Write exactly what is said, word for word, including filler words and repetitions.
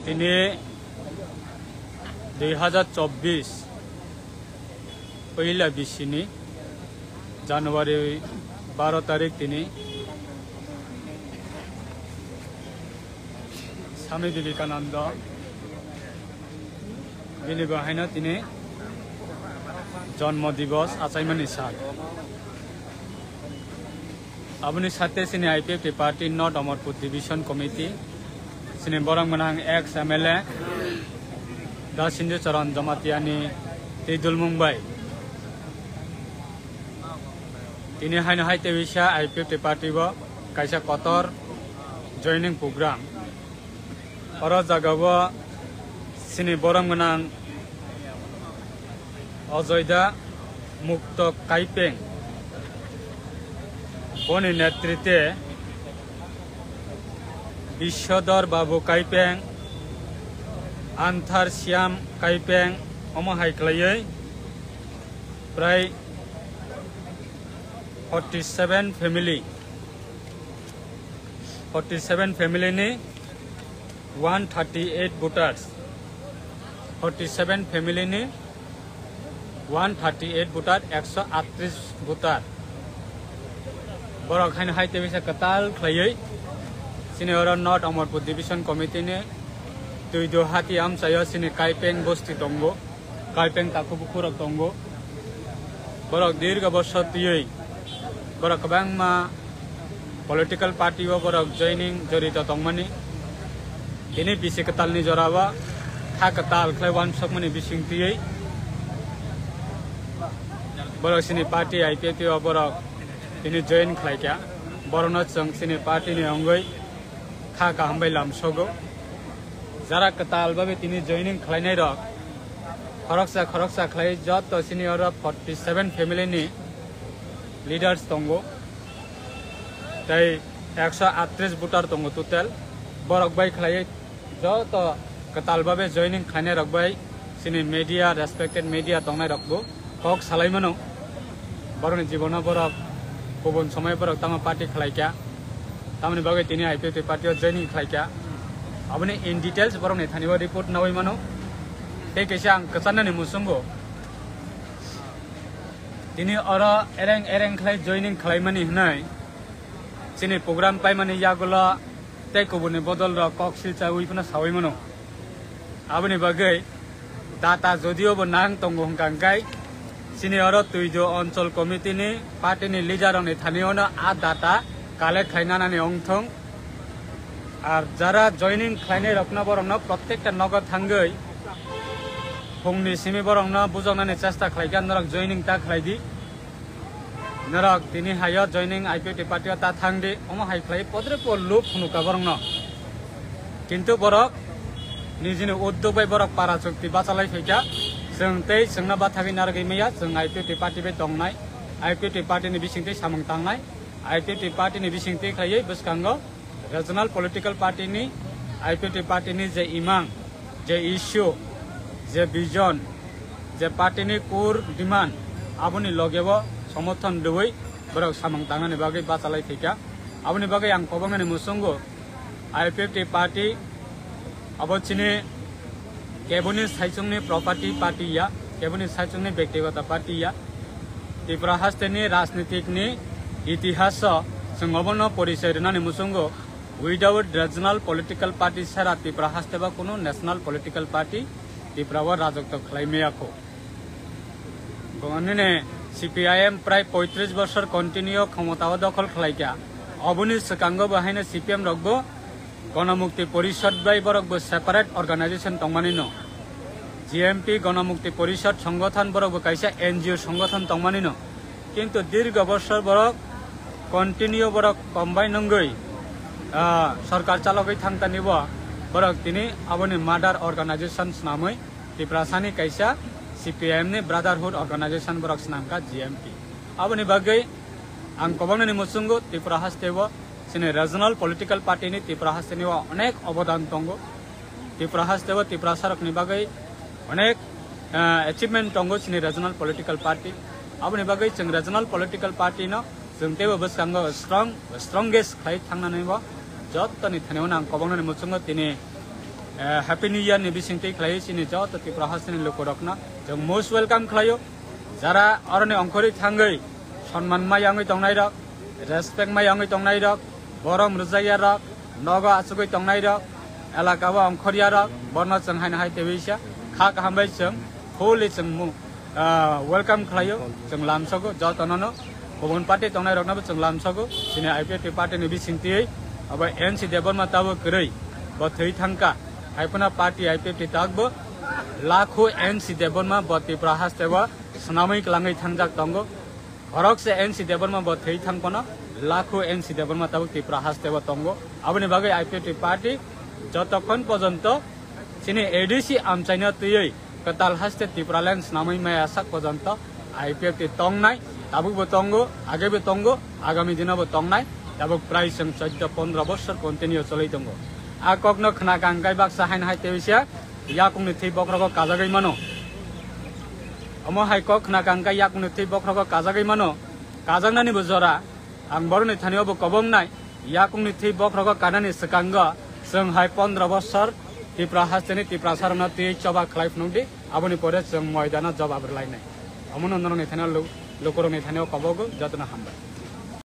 Tini dui hazar chobbish puila bisini January baro tarik tini Swami Vivekananda bini bo haino tini jonmo dibos achaimani sal. Aboni sate chini I P F T party North Amarpur Division Committee, chini borok mwnang ex M L A Da Sindu Charan Jamatia ni twi dulmung bai. Tini haino hai tebisa I P F T party bo kaisa kotor joining program. Oro jaga o chini borok mwnang Ajoy Da, Mukto Kaipeng, boni netrite Biswadhar Babu Kaipeng, Anthar Siam Kaipeng, omo hai khlaiwi prai forty seven family, forty seven family ni one thirty eight voters, forty seven family ni one thirty eight voter, ekso atris voter. Borok haino hai tebisa kwtal khlaiwi chini oro North Amarpur Division Committee ni Tuido Hati amchaio chini Kaipeng bosti tongo. Kaipeng takhuk bukhurok tongo. Borok dirga bosor twiwi borok kwbangma political party o borok joining jorito tongmani. Tini bisi kwtalni jorao kha kwtal khlai uansukmani bising twiwi borok chini party I P F T o borok tini join khlaikha. Borokno chwng chini party ni wngwi kha kaham bai lamsogo. Jara kwtal babe tini joining khlainai rok khoroksa khoroksa khlai joto senior rok forty seven family ni leaders tongo. Tei ekso atris voter tongo total. Borok bai khlai joto kwtal babe joining khlainai rok bai chini media, respected media tongnai rok bo kok salai mano. Borokni jibono borok kubun somoi borok tamo party khlai kha, tamoni bagwi tini I P F T party o joining khlai kha. Aboni in details borokni thani o report nawi mano. Tei kaisa ang kwcharnani muchungo tini oro ereng ereng khlai joining khlaimani hwnwi chini program paimani yagulo tei kubunni bodol rok kok silchawi phano sawi mano. Aboni bagwi data jodio bo nang tongo hwnkha hwnkhe chini oro Tuijo Onchol Committee ni party ni leader rokni thani ono a data collect khlai nanani wngthong. Ar jara joining khlainai rokno borokno protekta nogo thangwi phungni simi borokno bujoknani chesta khlaikha norok joining ta khlaidi. Norok tini hayo joining I P F T party o ta thang di, omo hai khlai podre po lob phunukha borokno. Kintu borok nijini uddog bai borok para chukti bachalai phaikha. Chwng tei chwngno bathagwi narwgwi maya, chwng I P F T party bai tongnai, I P F T party ni bisingtwi samung tangnai, I P F T party ni bisingtwi khlaiwi bwskango Regional political party ni, I P F T party ni je imang, je issue, je vision, je party ni core demand, aboni loge o somorthon rwui borok samung tangnani bagwi bachalai phaikha. Aboni bagwi ang kobognani muchungo I P F T party abo chini keboni saichungni property party ya, keboni saichungni bektigoto party ya. Tripura hasteni rajnitikni itihaso chwng obono porichoi rwnani muchungo, without regional political party sara Tripura hasteba kunu national political party Tripura o rajotw khlai maya kho. Nini C P I M prai poitris bosor continue khomota o dokhol khlai kha. Oboni swkango bo haino C P M rokbo Ganamukti Porishad bai borok bo separate organization tongmani no. G M P Ganamukti Porishad Songothan borok bo kaisa N G O songothan tongmani no. Kintu dirgo bosor borok continue borok combine wngwi, ah, sorkar chalogwi thangtani bo borok tini aboni mother organization swnamwi Tiprasani kaisa C P I M ni brotherhood organization borok swnamkha G M P. Aboni bagwi ang kobognani muchungo Tripura hasteo chini regional political party ni Tripura hasteni o onek obodan tongo. Tripura hasteo Tiprasarokni bagwi onek, ah, achievement tongo chini regional political party. Aboni bagwi chwng regional political party no chwng teibo bwskango strong, strongest khlai thangnani bo jottoni thani ang kobognani muchungo tini Eh, Happy New Year ni bisingtwi khlaiwi chini joto Tripura hasteni lukurokno chwng most welcome khlaio. Jara oroni ongkhorwi thangwi sonman ma yangwi tongnairok, respect ma yangwi tongnairok, borom rwjakyarok, nogo achugwi tongnairok, elakao ongkhoryarok, borno chwng haino hai tebisa kha kaham bai chwng kholi chwng mu-, ah, welcome khlaio, chwng lamsogo jotonono. Kubun party tongnairoknobo chwng lamsogo, chini I P F T party ni bisingtwi abo N C Debbarma tabuk kwrwi, bo thwi thangkha. Hai phano party I P F T takbo lakho N C Debbarma bo Tripura hasteo swnamwi kwlangwi thangjak tongo. Khorokse N C Debbarma bo thwi thang phano lakho N C Debbarma tabuk Tripura hasteo tongo. Aboni bagwi I P F T party jotokhon pojonto chini A D C amchaino twiwi kwtal haste Tipraland swnamwi maya sak pojonto I P F T tongnai, tabukbo tongo, agebo tongo, agami dinobo tongnai, tabuk prai chwng chauddho pondro bossor continue choli tongo. A kokno khna kangkai baksa haino hai tebisa yakungni thwi bokhrogo kajagwi mano. Omo hai kok khna kangkai yakungni thwi bokhrogo kajagwi mano, kajaknanibo jora. Ang boroni thanio bo kobongnai, yakungni thwi bokhrogo kanani swkango chwng hai pondro bossor Tripura hasteni Tiprasarokno twi choba khlai phunukdi, aboni pore chwng moidano jobab rwlainai. Omono norokni thanio lu-, lukurokni thanio kobogo jotono hambai.